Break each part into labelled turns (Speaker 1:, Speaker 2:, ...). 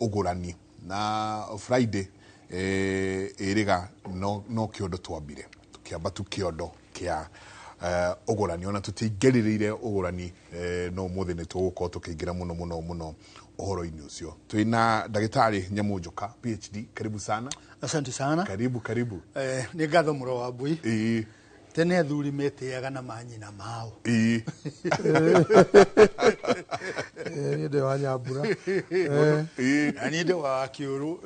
Speaker 1: Ũgũrani na Friday ĩrĩga no kĩondo twambire tũkĩamba tu kĩondo kĩa ũgũrani, ona tũtiaingĩrĩrĩire ũgũrani, no ũmũthĩ nĩ tũgũkorwo tũkĩingĩra mũno mũno mũno ũhoro-inĩ ũcio. Twĩna ndagĩtarĩ Nyamũnjoka PhD, karibu sana.
Speaker 2: Asante sana.
Speaker 1: Karibu, karibu.
Speaker 2: Nĩ ngatho mũro wa mbui. Tene athuri metĩaga na manyina mao.
Speaker 3: Niĩ ndĩ wa Nyambura.
Speaker 2: Na niĩ ndĩ wa Kĩũrũ.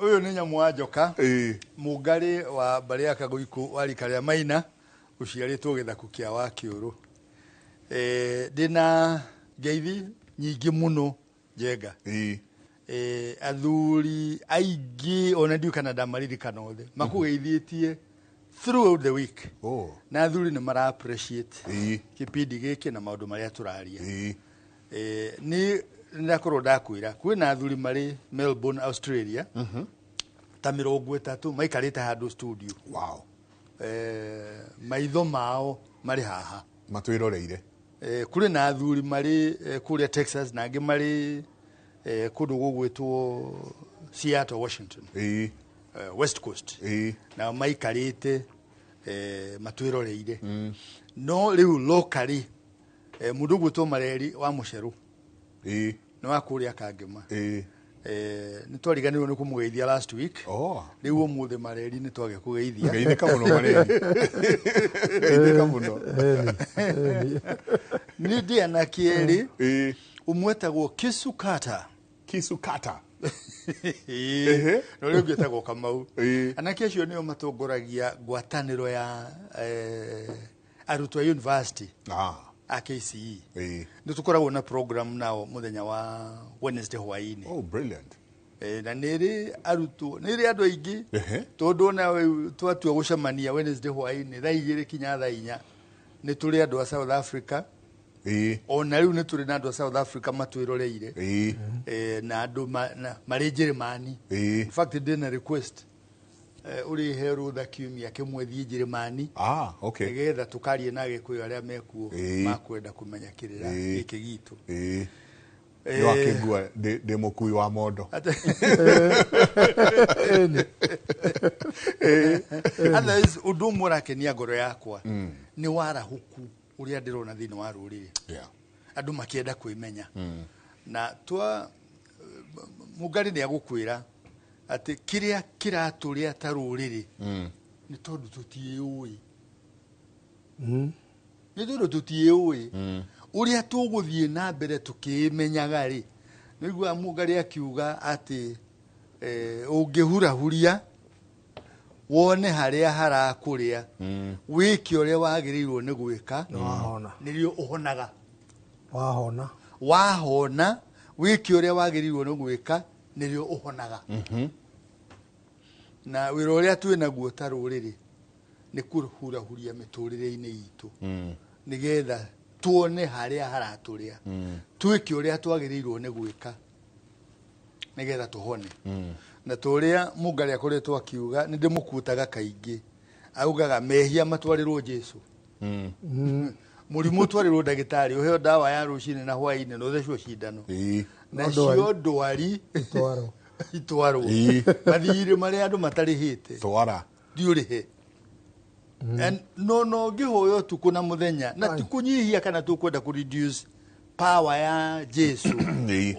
Speaker 2: Ũyũ nĩ nyamũ wa njoka. Mũngarĩ wa mbarĩ ya Kagũikũ wa rika rĩa Maina, ũciarĩtwo gĩthaku kĩa wa Kĩũrũ. Ndĩna ngeithi nyingĩ mũno Njenga. Athuri aingĩ ona ndiũĩ kana ndamaririkana othe makũgeithĩtie throughout the week. Na athuri nĩ mara appreciate kĩbindi gĩkĩ na maũndũ marĩa tũraria. Nĩ ndakorwo ndakwĩra kwĩna athuri marĩ Melbourne, Australia, ta 30 maikarĩte handũ studio.
Speaker 1: Wow.
Speaker 2: Maitho mao marĩ haha
Speaker 1: matwĩroreire.
Speaker 2: Kũrĩ na athuri marĩ kũrĩa Texas na angĩ marĩ kũndũ gũgwĩtwo Seattle, Washington. West Coast. Nao maikarĩte matwĩroreire. No rĩu locally mũndũ ũgwĩtwo Mareri wa Mũcerũ. Nĩ wa kũrĩa Kangema. Nĩ twariganĩirwo nĩ kũmũgeithia last week. Rĩu ũmũthĩ Mareri nĩ twage kũgeithia.
Speaker 1: Geithĩka mũno Mareri. Geithĩka mũno.
Speaker 2: Nĩ ndĩ anake erĩ. Ũmwe etagwo Kisukata.
Speaker 1: Kisukata.
Speaker 2: Na ũrĩa ũngĩ etagwo Kamau. Anake acio nĩo matongoragia ngwatanĩro ya arutwo a university. A KCE. Nĩ tũkoragwo na program nao mũthenya wa Wednesday hwaĩ-inĩ.
Speaker 1: Oh, brilliant.
Speaker 2: Na nĩ ĩrĩ arutwo, nĩ ĩrĩ andũ aingĩ. Tondũ ona twatua gũcemania Wednesday hwaĩ-inĩ thaa 2 kinya thaa 4, nĩ tũrĩ andũ a South Africa. Ona rĩu nĩ tũrĩ na andũ a South Africa matwĩroreire. Na andũ marĩ Njĩrĩmani. In fact, ndĩna request ũrĩhe rũtha kiumia kĩmwe thiĩ Njĩrĩmani.
Speaker 1: Okay.
Speaker 2: Nĩgetha tũkarie na Agĩkũyũ arĩa mekuo makwenda kũmenya kĩrĩra gĩkĩ gitũ.
Speaker 1: Nĩ wakĩngua ndĩ mũkui wa mondo.
Speaker 2: Otherwise, ũndũ ũmwe ũrakenia ngoro yakwa nĩ warahũku ũrĩa ndĩrona thĩinĩ wa rũrĩrĩ. Andũ makĩenda kwĩmenya. Na twa Mũngarĩ nĩ agũkwĩra atĩ kĩrĩa kĩratũrĩa ta rũrĩrĩ nĩ tondũ tũtiĩũĩ. Nĩ tondũ tũtiĩũĩ. Ũrĩa tũgũthiĩ na mbere tũkĩĩmenyaga rĩ, nĩguo Mũngarĩ akiuga atĩ ũngĩhurahuria wone harĩa harakũrĩa, wĩke ũrĩa wagĩrĩirwo nĩ gwĩka,
Speaker 3: Wahona.
Speaker 2: nĩrĩo ũhonaga.
Speaker 3: Wahona.
Speaker 2: Wahona, wĩke ũrĩa wagĩrĩirwo nĩ gwĩka, nĩrĩo ũhonaga. Na wĩra ũrĩa twĩ naguo ta rũrĩrĩ nĩ kũhurahuria mĩtũrĩre-inĩ itũ. Nĩgetha tuone harĩa haratũrĩa. Twĩke ũrĩa twagĩrĩirwo nĩ gwĩka nĩgetha tũhone. Na tũrĩa Mũngarĩ akoretwo akiuga, nĩ ndĩmũkutaga kaingĩ, augaga mehia matwarĩrwo Jesũ. Mũrimũ ũtwarĩrwo ndagĩtarĩ, ũheo ndawa ya rũcinĩ na hwaĩ-inĩ na ũthecwo cindano. Nacio ndwari
Speaker 3: itwarwo.
Speaker 2: Itwarwo. Mathirĩ marĩa andũ matarĩhĩte.
Speaker 1: Twara.
Speaker 2: Ndiũrĩhe. And no ngĩhoya ũtukũ na mũthenya, na ti kũnyihia kana tũkwenda kũ reduce power ya Jesu.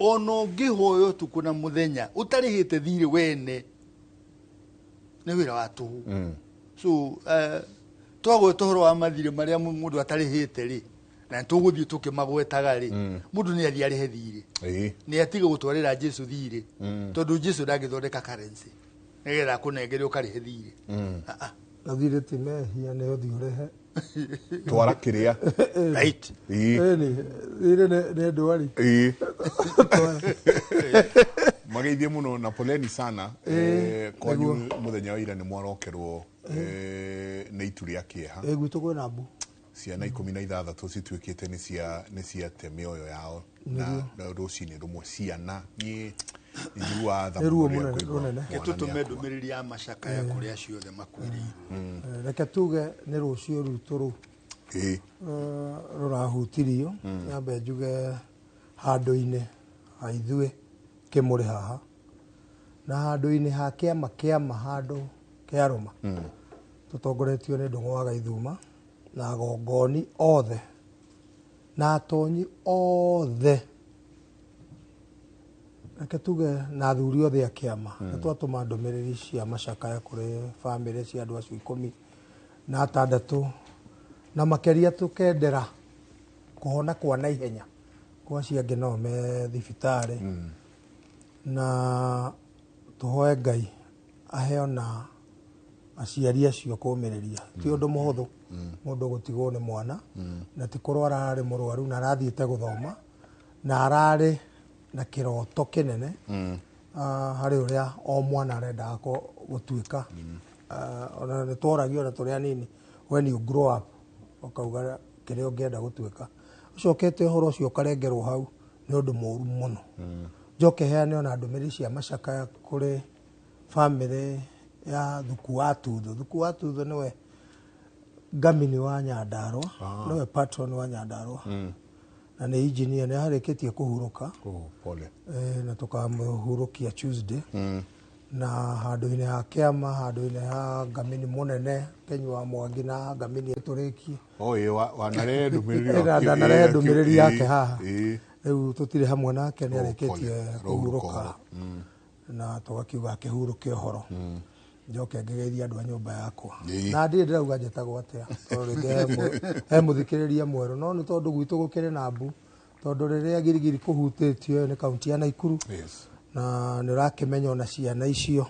Speaker 2: Ona ũngĩhoya ũtukũ na mũthenya ũtarĩhĩte thirĩ wene, nĩ wĩra wa tũhũ. So twagweta ũhoro wa mathirĩ marĩa mũndũ atarĩhĩte rĩ, na tũgũthiĩ tũkĩmagwetaga rĩ, mũndũ nĩ athiĩ arĩhe thirĩ. Nĩ atige gũtwarĩra Jesu thirĩ, tondũ Jesu ndangĩthondeka currency nĩgetha akũnengere ũkarĩhe thirĩ.
Speaker 3: Na thirĩ ti mehia, nĩ ũthiĩ ũrĩhe.
Speaker 1: Twara kĩrĩa.
Speaker 2: Right.
Speaker 3: Ĩni, thirĩ nĩ ndwari.
Speaker 1: Mageithie mũno na poleni sana. Kwanyu mũthenya wa ira nĩ mwarokerwo nĩ itu rĩa kĩeha.
Speaker 3: Gwitũ kwĩna mbu.
Speaker 1: Ciana 16 cituĩkĩte nĩ ciate mĩoyo yao na rũcinĩ rũmwe. Ciana niĩ njiguaga tha
Speaker 3: Nĩ ruo
Speaker 1: mũno rĩrĩa
Speaker 3: mũnene,
Speaker 1: ngũigua
Speaker 3: rũnene.
Speaker 1: mwana
Speaker 2: Reke tũtũme
Speaker 1: nĩ akua.
Speaker 2: ndũmĩrĩri ya macakaya kũrĩ acio othe makuĩrĩirwo.
Speaker 3: Reke tuge nĩ rũciũ rwitũ rũu. Rũrahutirio nyambe njuge handũ-inĩ ha ithuĩ kĩmũrĩ haha na handũ-inĩ ha kĩama kĩama handũ kĩarũma tũtongoretio nĩ Ndũng'ũ wa Gaithuma na agongoni othe na atonyi othe reke tuge na athuri othe a kĩama nĩ twatũma ndũmĩrĩri cia macakaya kũrĩ bamĩrĩ cia andũ acio 16 na makĩria tũkendera kũhona kwa naihenya kwa acio angĩ nao me thibitarĩ na tũhoe Ngai aheo na aciari acio kũmĩrĩria ti ũndũ mũhũthũ mũndũ gũtigwo nĩ mwana na ti kũrwara ararĩ mũrwaru na arathiĩte gũthoma na ararĩ na kĩroto kĩnene harĩ ũrĩa o mwana arendaga gũtuĩka ona nĩ tworagio ona tũrĩ anini when you grow up ũkauga kĩrĩa ũngĩenda gũtuĩka ũcokete ũhoro ũcio ũkarengerwo hau nĩ ũndũ mũru mũno njoke heane ona ndũmĩrĩri cia macakaya kũrĩ bamĩrĩ ya Thuku wa Tuthu. Thuku wa Tuthu nĩwe ngamini wa Nyandarua nĩwe patron wa Nyandarua na nĩ engineer nĩ arĩkĩtie kũhurũka
Speaker 1: pole
Speaker 3: na tũkamũhurũkia Tuesday na handũ-inĩ ha kĩama handũ-inĩ ha ngamini mũnene Kenyua Mwangi na ngamini tũrĩkie
Speaker 1: wanarehe ndũmĩrĩri
Speaker 3: ndanarehe ndũmĩrĩri yake haha rĩu tũtirĩ hamwe nake nĩ arĩkĩtie kũhurũka na tũgakiuga akĩhurũke ũhoro njoke ngĩgeithia andũ a nyũmba yakwa na ndirĩ ndĩrauga njĩtagwo atĩa tondũ rĩngĩ he mũthikĩrĩria mwerũ no nĩ tondũ gwitũ gũkĩrĩ na mbu tondũ rĩrĩa Girigiri kũhutĩtio nĩ kaunti ya Naikuru na nĩ ũrakĩmenya ona ciana icio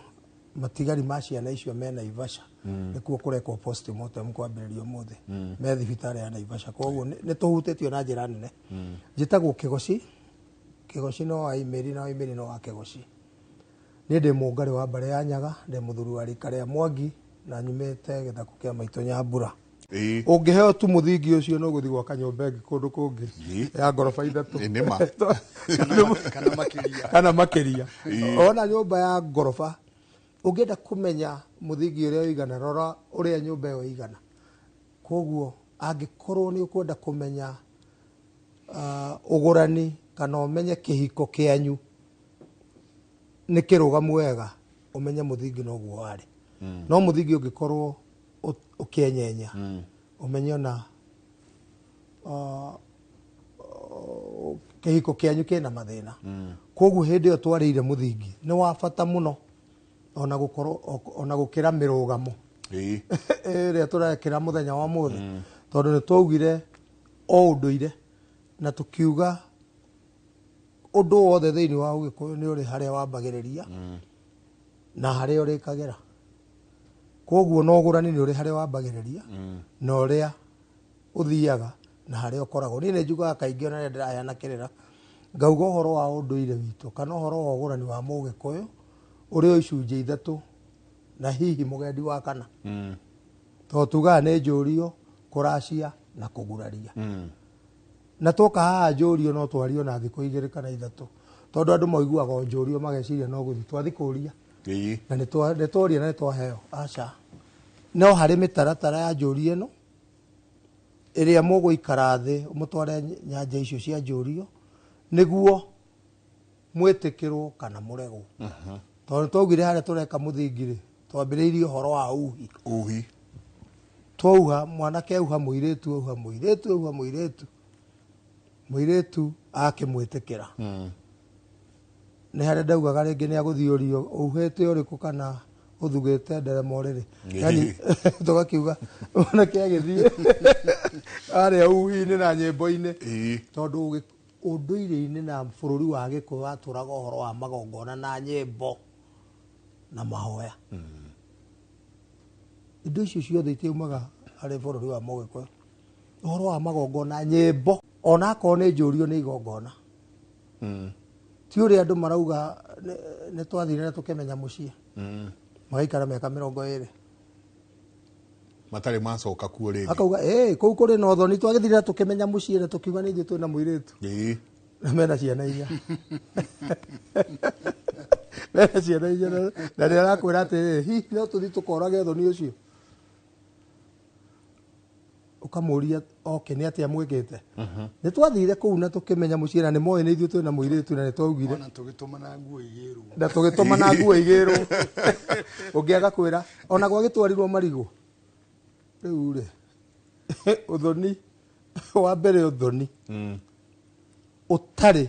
Speaker 3: matigari ma ciana icio me Naivasha nĩkuo kũrekwo postmortem kwambĩrĩria ũmũthĩ me thibitarĩ ya Naivasha koguo nĩ tũhutĩtio na njĩra nene njĩtagwo Kĩgoci Kĩgoci no wa Imĩri na wa Imĩri no wa Kĩgoci niĩ ndĩ mũngarĩ wa mbarĩ ya Nyaga ndĩ mũthuri wa rika rĩa Mwangi na nyumĩte gĩthaku kĩa maitũ Nyambura ũngĩheo tu mũthingi ũcio no gũthiĩ gwaka nyũmba ĩngĩ kũndũ kũngĩ ya ngoroba 3 kana makĩria ona nyũmba ya ngoroba ũngĩenda kũmenya mũthingi ũrĩa ũigana rora ũrĩa nyũmba ĩyo ĩigana koguo angĩkorwo nĩ ũkwenda kũmenya ũgũrani kana ũmenye kĩhiko kĩanyu nĩ kĩrũgamu wega ũmenye mũthingi noguo warĩ no mũthingi ũngĩkorwo ũkĩenyenya ũmenye ona kĩhiko kĩanyu kĩna mathĩna koguo hĩndĩ ĩyo twarĩire mũthingi nĩ wa bata mũno ona gũkorwo ona gũkĩra mĩrũgamo ĩrĩa tũrekĩra mũthenya wa mũthĩ tondũ nĩ twaugire o ũndũire na tũkiuga ũndũ wothe thĩinĩ wa Ũgĩkũyũ nĩ ũrĩ harĩa wambagĩrĩria na harĩa ũrĩkagĩra koguo no ũgũrani nĩ ũrĩ harĩa wambagĩrĩria na ũrĩa ũthiaga na harĩa ũkoragwo niĩ nĩ njugaga kaingĩ ona rĩrĩa ndĩraheana kĩrĩra ngauga ũhoro wa ũndũire witũ kana ũhoro wa ũgũrani wa Mũgĩkũyũ ũrĩ o icunjĩ 3 na hihi mũgendi wa kana tondũ tugaga nĩ njũrio kũracia na kũguraria na twoka haha njũrio no twario na thikũ 2 kana 3 tondũ andũ maiguaga o njũrio mageciria no gũthiĩ twathi kũria na nĩ tworia na nĩ twaheo aca no harĩ mĩtaratara ya njũrio ĩno ĩrĩa mũgũikara thĩ mũtware nyanja icio cia njũrio nĩguo mwĩtĩkĩrwo kana mũregwo tondũ twaugire harĩa tũreka mũthingi rĩ twambĩrĩirie ũhoro wa uhi twauha mwanake auha mũirĩtu auha mũirĩtu auha mũirĩtu mũirĩtu akĩmwĩtĩkĩra nĩ harĩa ndaugaga rĩngĩ nĩ agũthiũrio ũhĩte ũrĩkũ kana ũthugĩte nderemo rĩrĩ yani tũgakiuga mwanake agĩthiĩ arĩa uhi-inĩ na nyĩmbo-inĩ tondũ ũndũire-inĩ na bũrũri wa Gĩkũyũ watũraga ũhoro wa magongona na nyĩmbo na mahoya indo icio ciothe itiumaga harĩ bũrũri wa Mũgĩkũyũ ũhoro wa magongona nyĩmbo ona akorwo nĩ njũrio nĩ igongona ti ũrĩa andũ marauga nĩ twathire na tũkĩmenya mũciĩ magaikara mĩaka 20
Speaker 1: matarĩ macoka kuo rĩngĩ
Speaker 3: akauga kũu kũrĩ na ũthoni twagĩthire na tũkĩmenya mũciĩ na tũkiuga nĩ ithuĩ twĩna mũirĩtu na mena ciana 4 mena ciana 4 na nĩ arakwĩra atĩrĩrĩ hihi no tũthiĩ tũkorage ũthoni ũcio Ũkamũria oke nĩ atĩa mwĩkĩte. Nĩ twathire kũu na tũkĩmenya mũciĩ na nĩ moĩ nĩ ithuĩ twĩna mũirĩtu na nĩ twaugire.
Speaker 2: Ona tũgĩtũmana nguo igĩrwo.
Speaker 3: Na tũgĩtũmana nguo igĩrwo. Ũngĩ agakwĩra ona gwagĩtwarirwo marigũ. Rĩu rĩ ũthoni wa mbere ũthoni. Ũtarĩ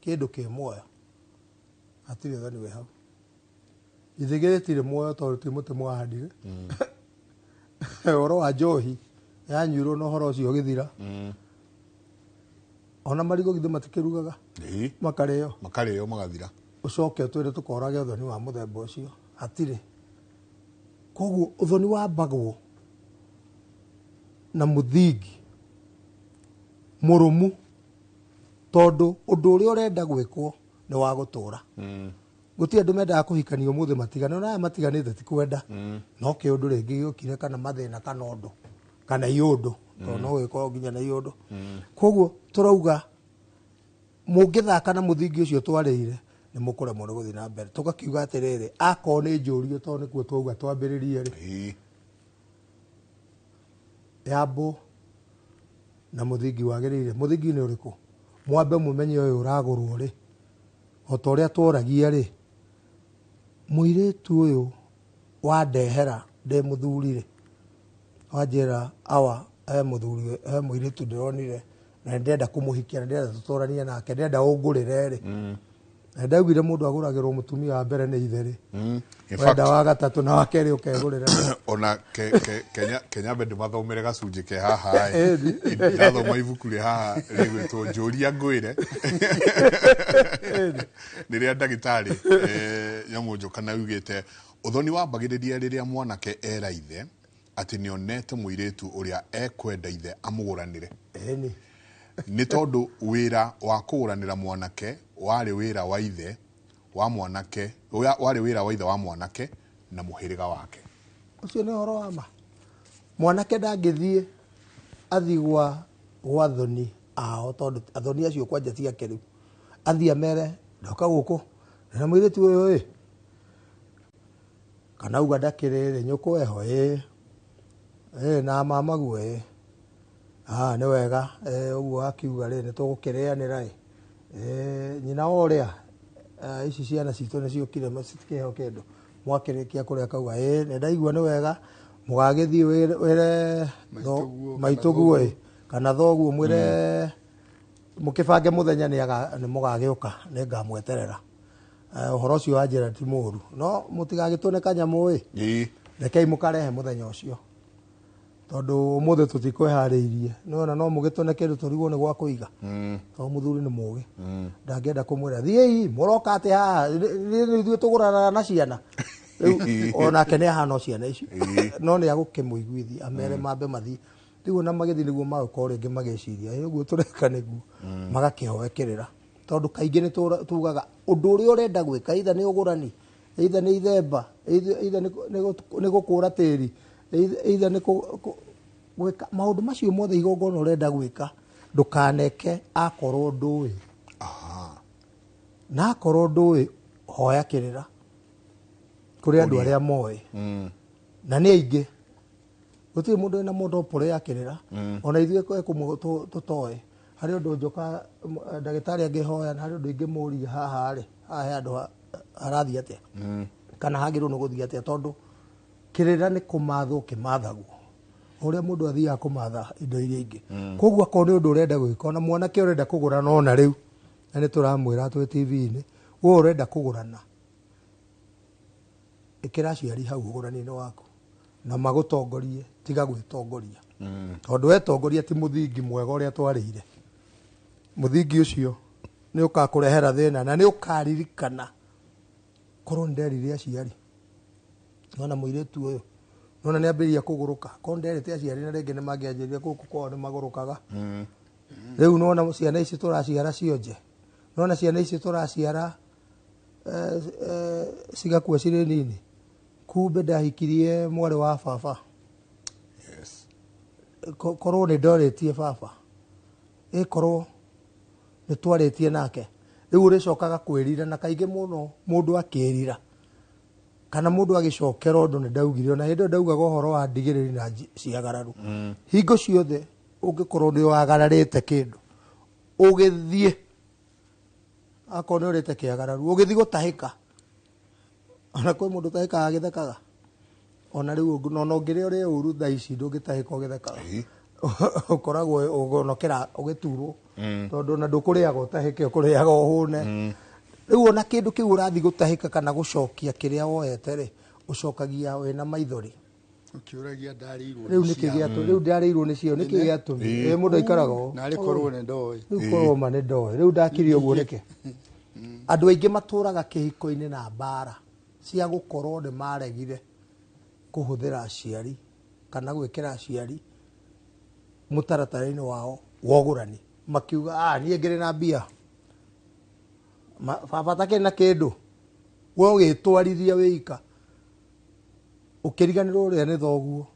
Speaker 3: kĩndũ kĩ muoyo. Hatirĩ ũthoni wĩ hau. Ithĩgĩ rĩtirĩ muoyo tondũ ti mũtĩ mwahandire. Ũhoro wa njohi yanyuirwo na ũhoro ũcio ũgĩthira. Ona marigũ githĩ matikĩrugaga. Makarĩo.
Speaker 1: Makarĩo magathira.
Speaker 3: Ũcoke ũtwĩre tũkorage ũthoni wa mũthemba ũcio. Hatirĩ. Koguo ũthoni wambagwo na mũthingi mũrũmu tondũ ũndũ ũrĩa ũrenda gwĩkwo nĩ wa gũtũra. Gũtirĩ andũ mendaga kũhikania ũmũthĩ matigane, ona aya matiganĩte ti kwenda. No kĩũndũ rĩngĩ gĩũkire kana mathĩna kana ũndũ kana iũndũ tondũ no gĩkorwo nginya na iũndũ. Koguo tũrauga mũngĩthaka na mũthingi ũcio twarĩire nĩ mũkũremwo nĩ gũthiĩ na mbere. Tũgakiuga atĩrĩrĩ, akorwo nĩ njũrio tondũ nĩkuo twauga twambĩrĩrie rĩ. Yambo na mũthingi wagĩrĩire. Mũthingi nĩ ũrĩkũ? Mwambe mũmenye ũyũ ũragũrwo rĩ. O ta ũrĩa tworagia rĩ, mũirĩtu ũyũ wandehera ndĩ mũthuri rĩ, wanjĩra awa he mũthuri he mũirĩtu ndĩronire na nĩndĩrenda kũmũhikia, nĩndĩrenda tũtũranie nake, ndĩrenda ũngũrĩre rĩ. Na ndaugire mũndũ agũragĩrwo mũtumia wa mbere nĩ ithe rĩ. Wenda wa gatatũ na wa kerĩ ũkegũrĩra.
Speaker 1: Ona Kenya mbe ndĩmathomere gacunjĩ ke haha ĩ. Ndathoma ibuku rĩ haha rĩgwĩtwo Njũria Ngwĩre. Rĩrĩa ndagĩtarĩ Nyamũnjũka na augĩte ũthoni wambagĩrĩria rĩrĩa mwanake era ithe atĩ nĩonete mũirĩtu ũrĩa ekwenda ithe amũgũranĩre. Nĩ tondũ wĩra wa kũgũranĩra mwanake warĩ wĩra wa ithe wa mwanake, warĩ wĩra wa ithe wa mwanake na mũhĩrĩga wake.
Speaker 3: Ũcio nĩ ũhoro wa ma. Mwanake ndangĩthiĩ athiĩ gwa athoni ao tondũ athoni acio kwanja ti ake rĩu. Athiĩ amere ndoka gũkũ na mũirĩtu ũyũ ĩ. Kana auga ndakĩrĩ rĩ nyũkwa eho ĩ. Na mamaguo ĩ. Nĩ wega, ũguo akiuga rĩ nĩ tũgũkĩrĩanĩra ĩ. Nyina wa ũrĩa, ici ciana citũ nĩ ciũkire citikĩheo kĩndũ. Mwakĩrĩkia kũrĩa akauga ĩ nĩ ndaigua nĩ wega mũgagĩthiĩ wĩre maitũguo ĩ kana thoguo mwĩre mũkĩbange mũthenya nĩ mũgagĩũka nĩ ngamweterera. Ũhoro ũcio wa njĩra ti mũũru no mũtigagĩtũne kanyamũ ĩ. Rekei mũkarehe mũthenya ũcio tondũ ũmũthĩ tũtikwĩharĩirie. Nĩwona no mũgĩtũne kĩndũ tũrigwo nĩ gwa kũiga. Tondũ mũthuri nĩ mũũgĩ. Ndangĩenda kũmwĩra thiĩi mũroka atĩ haha nĩ ithuĩ tũgũranaga na ciana. Rĩu onake nĩ ahana o ciana icio. No nĩ agũkĩmũiguithia amere mambe mathiĩ. Rĩu ona magĩthiĩ nĩguo magũkorwo rĩngĩ magĩciria ĩ ũguo tũreka nĩguo magakĩhoe kĩrĩra. Tondũ kaingĩ nĩ tugaga ũndũ ũrĩa ũrenda gwĩka either nĩ ũgũrani, either nĩ ithemba, either nĩ gũkũra tĩri, either nĩ gwĩka maũndũ macio mothe igongona ũrenda gwĩka ndũkaneke akorwo ndũĩ. Na akorwo ndũĩ hoya kĩrĩra kũrĩ andũ arĩa moĩ. Na nĩ aingĩ. Gũtirĩ mũndũ wĩna monopoly ya kĩrĩra. Ona ithuĩ kũmwe tũtoĩ. Harĩ ũndũ njoka ndagĩtarĩ angĩhoya na harĩ ũndũ ingĩmũria haha rĩ, haha he handũ harathiĩ atĩa. Kana hagĩrĩirwo nĩ gũthiĩ atĩa tondũ kĩrĩra nĩ kũmathwo kĩmathagwo. Ũrĩa mũndũ athiaga kũmatha indo iria ingĩ. Koguo akorwo nĩ ũndũ ũrenda gwĩka ona mwanake ũrenda kũgũrana ona rĩu na nĩ tũramwĩra twĩ TV-inĩ, we ũrenda kũgũrana ĩkĩra aciari hau ũgũrani-inĩ waku na magũtongorie, tiga gwĩtongoria. Tondũ wetongoria ti mũthingi mwega ũrĩa twarĩire. Mũthingi ũcio nĩ ũkakũrehera thĩna na nĩ ũkaririkana korwo nĩ nderire aciari. Nona mũirĩtu ũyũ nona nĩ ambĩrĩria kũgũrũka, korwo nĩ nderĩte aciari na rĩngĩ nĩ mangĩanjĩrire gũkũ kwao nĩ magũrũkaga. Rĩu nona ciana ici tũraciara cionje, nona ciana ici tũraciara cigakua cirĩ nini. Kumbe ndahikirie mwarĩ wa baba. Korwo nĩ ndorĩtie baba, ĩkorwo nĩ twarĩtie nake. Rĩu ũrĩcokaga kwĩrira na kaingĩ mũno mũndũ akĩrira Kana mũndũ agĩcokera ũndũ nĩ ndaugire ona hĩndĩ ĩyo ndaugaga ũhoro wa ndigĩrĩri na ciagararu. Hingo ciothe ũngĩkorwo nĩ wagararĩte kĩndũ ũgĩthiĩ akorwo nĩ ũrĩte kĩagararu ũgĩthiĩ gũtahĩka ona kwĩ mũndũ ũtahĩkaga agĩthekaga ona rĩu ona ũngĩrĩa ũrĩe ũru thaa ici ndũngĩtahĩka ũgĩthekaga. Ũkoragwo ũgonokera ũgĩturwo tondũ ona ndũkũrĩaga ũtahĩke ũkũrĩaga ũhũne. Rĩu ona kĩndũ kĩu ũrathiĩ gũtahĩka kana gũcokia kĩrĩa woete rĩ ũcokagia wĩna maithori.
Speaker 2: Ũkĩũragia ndarĩirwo
Speaker 3: rĩu nĩkĩ gĩatũ rĩu ndarĩirwo nĩ cio nĩkĩ gĩatũmire? Ĩ mũndũ aikaraga ũũ.
Speaker 2: Narĩ korwo nĩ ndoĩ.
Speaker 3: Rĩu korwo ma nĩ ndoĩ. Rĩu ndakire ũguo nĩkĩ? Andũ aingĩ matũraga kĩhiko-inĩ na mbara cia gũkorwo nĩ maregire kũhũthĩra aciari kana gwĩkĩra aciari mũtaratara-inĩ wao wa ũgũrani. Makiuga niĩ ngĩrĩ na mbia. Baba atakĩrĩ na kĩndũ. We ũgĩtwarithia wĩika. Ũkĩriganĩrwo ũrĩa nĩ thoguo.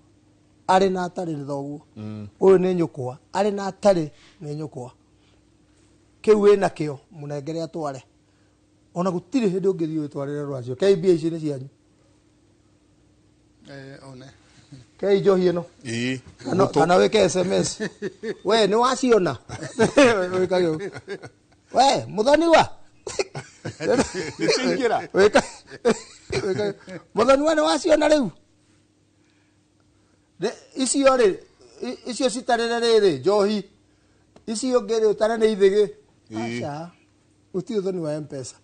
Speaker 3: Arĩ na atarĩ nĩ thoguo. Ũyũ nĩ nyũkwa. Arĩ na atarĩ nĩ nyũkwa. Kĩu wĩna kĩo mũnengere atware. Ona gũtirĩ hĩndĩ ũngĩthiĩ wĩtwarĩre rwacio. Kei mbia ici nĩ cianyu.
Speaker 2: One.
Speaker 3: Kei njohi ĩno. Kana wĩke SMS. We nĩ waciona. Wĩkage ũguo. We mũthoniwa.
Speaker 1: Nĩciaingĩra.
Speaker 3: Wĩka mũthoniwa nĩ waciona rĩu. Icio rĩ, icio citarĩre rĩrĩ njohi. Icio ũngĩ rĩ ũtare nĩ ithĩgĩ. Aca. Gũtirĩ ũthoni wa M-Pesa.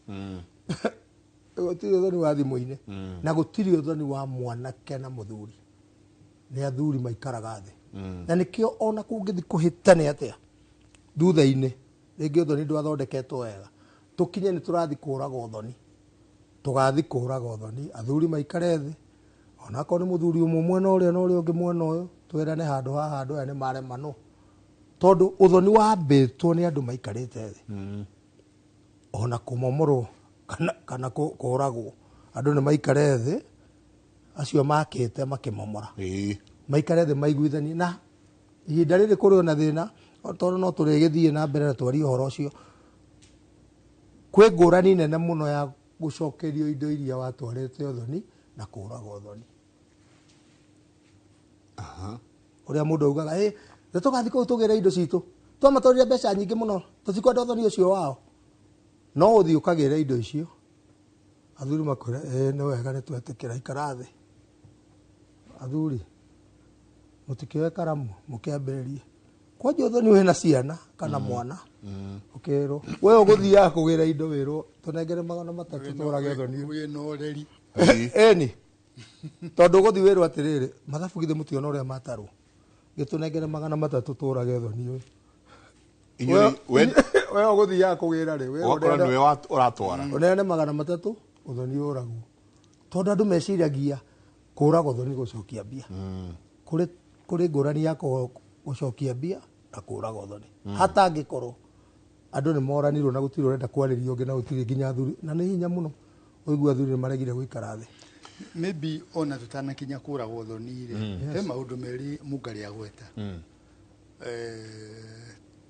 Speaker 3: Gũtirĩ ũthoni wa thimũ-inĩ. Na gũtirĩ ũthoni wa mwanake na mũthuri. Nĩ athuri maikaraga thĩ. Na nĩkĩo ona kũngĩthiĩ kũhĩtane atĩa thutha-inĩ rĩngĩ ũthoni ndwathondeketwo wega. Tũkinye nĩ tũrathiĩ kũraga ũthoni. Tũgathiĩ kũraga ũthoni. Athuri maikare thĩ. Onakorwo nĩ mũthuri ũmwe mwena ũrĩa na ũrĩa ũngĩ mwena ũyũ, twĩrane handũ haha andũ aya nĩ maremanwo. Tondũ ũthoni wambĩtwo nĩ andũ maikarĩte thĩ. Ona kũmomorwo kana kũragwo. Andũ nĩ maikare thĩ, acio makĩte makĩmomora. Maikare thĩ maiguithanie. Na ihinda rĩrĩ kũrĩ ona thĩna, tondũ no tũrĩgĩthiĩ na mbere na twarie ũhoro ũcio. Kwĩ ngũrani nene mũno ya gũcokerio indo iria watwarĩte ũthoni na kũraga ũthoni. Ũrĩa mũndũ augaga, nĩ tũgathiĩ kũu tũgĩre indo citũ. Twamatwarire mbeca nyingĩ mũno, tũtikwenda ũthoni ũcio wao. No ũthiĩ ũkagĩre indo icio. Athuri makwĩra, nĩ wega nĩ twetĩkĩra, ikara thĩ. Athuri, mũtikĩoe karamu, mũkĩambĩrĩrie. Kwanja ũthoni wĩna ciana kana mwana. Ũkĩrwo, we ũgũthiaga kũgĩra indo wĩrwo, tũnengere 300 tũrage ũthoni.
Speaker 2: Wĩna ũreri.
Speaker 3: Ĩni. Tondũ ũgũthiĩ wĩrwo atĩrĩrĩ, mathabu githĩ mũtiona ũrĩa matarwo. Gĩtũnengere 300 tũrage ũthoni ũyũ. We ũgũthiaga kũgĩra rĩ, wĩrwo
Speaker 1: Ũgakora nĩwe ũratwara.
Speaker 3: Ũneane 300 ũthoni ũragwo. Tondũ andũ meciragia kũraga ũthoni gũcokia mbia. Kũrĩ ngũrani ya gũcokia mbia na kũraga ũthoni. Hatangĩkorwo andũ nĩ moranirwo na gũtirĩ ũrenda kwarĩria ũngĩ na gũtirĩ nginya athuri, na nĩ hinya mũno ũigua athuri nĩ maregire gũikara thĩ.
Speaker 2: Maybe ona tũtanakinya kũraga ũthoni rĩ, he maũndũ merĩ Mũngarĩ agweta.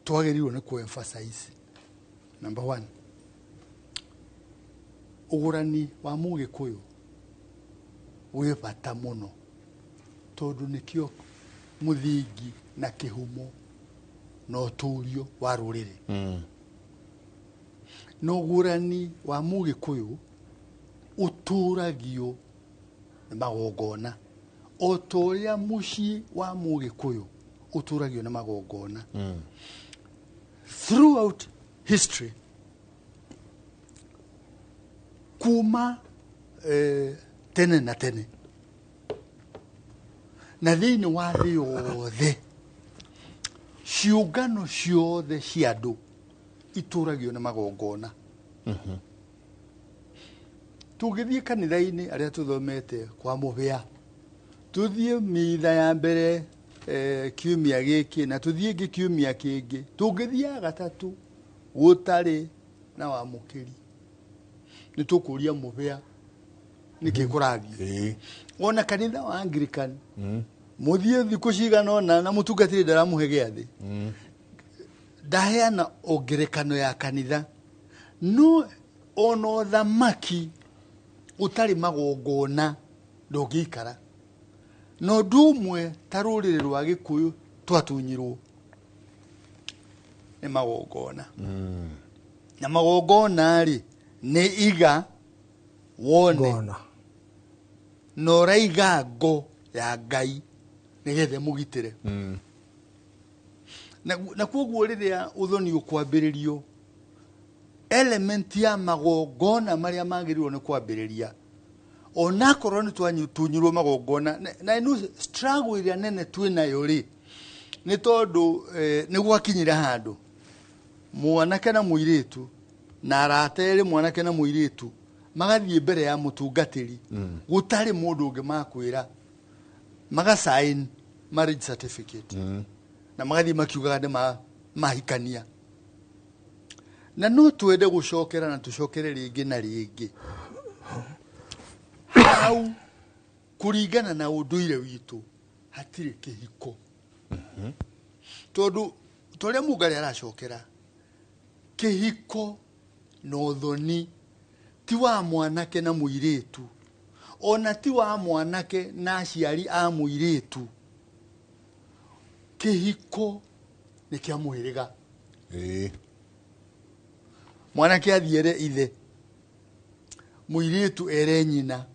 Speaker 2: Twagĩrĩirwo nĩ kũ-emphasize. Number one, ũgũrani wa Mũgĩkũyũ wĩ bata mũno tondũ nĩkĩo mũthingi na kĩhumo na ũtũrio wa rũrĩrĩ. Na ũgũrani wa Mũgĩkũyũ ũtũragio nĩ magongona o ta ũrĩa mũciĩ wa Mũgĩkũyũ ũtũragio nĩ magongona. Throughout history, kuma tene na tene na thĩinĩ wa thĩ yothe, ciũngano ciothe cia andũ itũragio nĩ magongona. Tũngĩthiĩ kanitha-inĩ arĩa tũthomete kwa mũhĩa, tũthiĩ mitha ya mbere kiumia gĩkĩ na tũthiĩ ĩngĩ kiumia kĩngĩ, tũngĩthiĩ gatatũ gũtarĩ na wamũkĩri, nĩ tũkũria mũhĩa nĩkĩ kũrathiĩ. Ona kanitha wa Anglican, mũthiĩ thikũ cigana ũna na mũtungatĩri ndaramũhe gĩathĩ. Ndaheana ongerekano ya kanitha, no ona ũthamaki Ũtarĩ magongona ndũngĩikara. Na ũndũ ũmwe ta rũrĩrĩ rwa Gĩkũyũ twatunyirwo nĩ magongona. Na magongona rĩ nĩ iga wone
Speaker 3: Ngona.
Speaker 2: Na ũraiga ngo ya Ngai nĩgetha ĩmũgitĩre. Na koguo rĩrĩa ũthoni ũkwambĩrĩrio, element ya magongona marĩa magĩrĩirwo nĩ kwambĩrĩria, onakorwo nĩ twatunyirwo magongona, na ĩno struggle ĩrĩa nene twĩnayo rĩ, nĩ tondũ nĩ gwakinyire handũ mwanake na mũirĩtu na arata erĩ, mwanake na mũirĩtu, magathiĩ mbere ya mũtungatĩri, gũtarĩ mũndũ ũngĩ makwĩra, maga sign marriage certificate, na magathiĩ makiugaga nĩ mahikania. Na no twende gũcokera na tũcokere rĩngĩ na rĩngĩ hau, kũringana na ũndũire witũ hatirĩ kĩhiko, tondũ torĩa Mũngarĩ aracokera, kĩhiko na ũthoni ti wa mwanake na mũirĩtu, ona ti wa mwanake na aciari a mũirĩtu. Kĩhiko nĩ kĩa mũhĩrĩga. Mwanake athiĩ ere ithe, mũirĩtu ere nyina,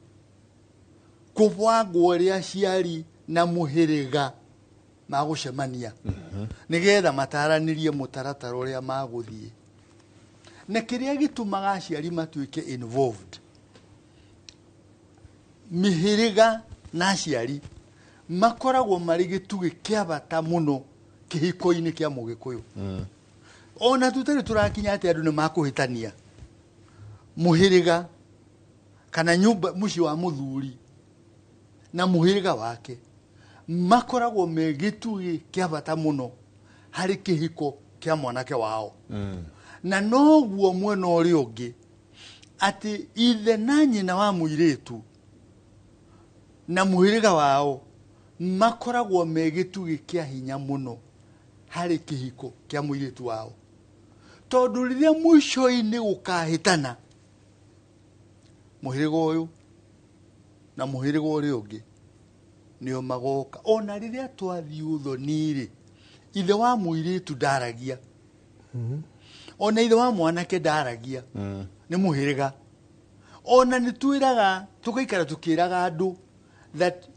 Speaker 2: kũbangwo ũrĩa aciari na mũhĩrĩga magũcemania nĩgetha mataranĩrie mũtaratara ũrĩa magũthiĩ. Na kĩrĩa gĩtũmaga aciari matuĩke involved, mĩhĩrĩga na aciari makoragwo marĩ gĩtugĩ kĩa bata mũno kĩhiko-inĩ kĩa Mũgĩkũyũ. Ona tũtarĩ tũrakinya atĩ andũ nĩ makũhĩtania, mũhĩrĩga kana nyũmba, mũciĩ wa mũthuri na mũhĩrĩga wake makoragwo me gĩtugĩ kĩa bata mũno harĩ kĩhiko kĩa mwanake wao. Na noguo mwena ũrĩa ũngĩ, atĩ ithe na nyina wa mũirĩtu na mũhĩrĩga wao makoragwo me gĩtugĩ kĩa hinya mũno harĩ kĩhiko kĩa mũirĩtu wao, tondũ rĩrĩa mũico-inĩ gũkahĩtana, mũhĩrĩga ũyũ na mũhĩrĩga ũrĩa ũngĩ nĩo magoka. Ona rĩrĩa twathiĩ ũthoni-rĩ, ithe wa mũirĩtu ndaragia, ona ithe wa mwanake ndaragia, nĩ mũhĩrĩga. Ona nĩ twĩraga, tũgaikara tũkĩraga andũ that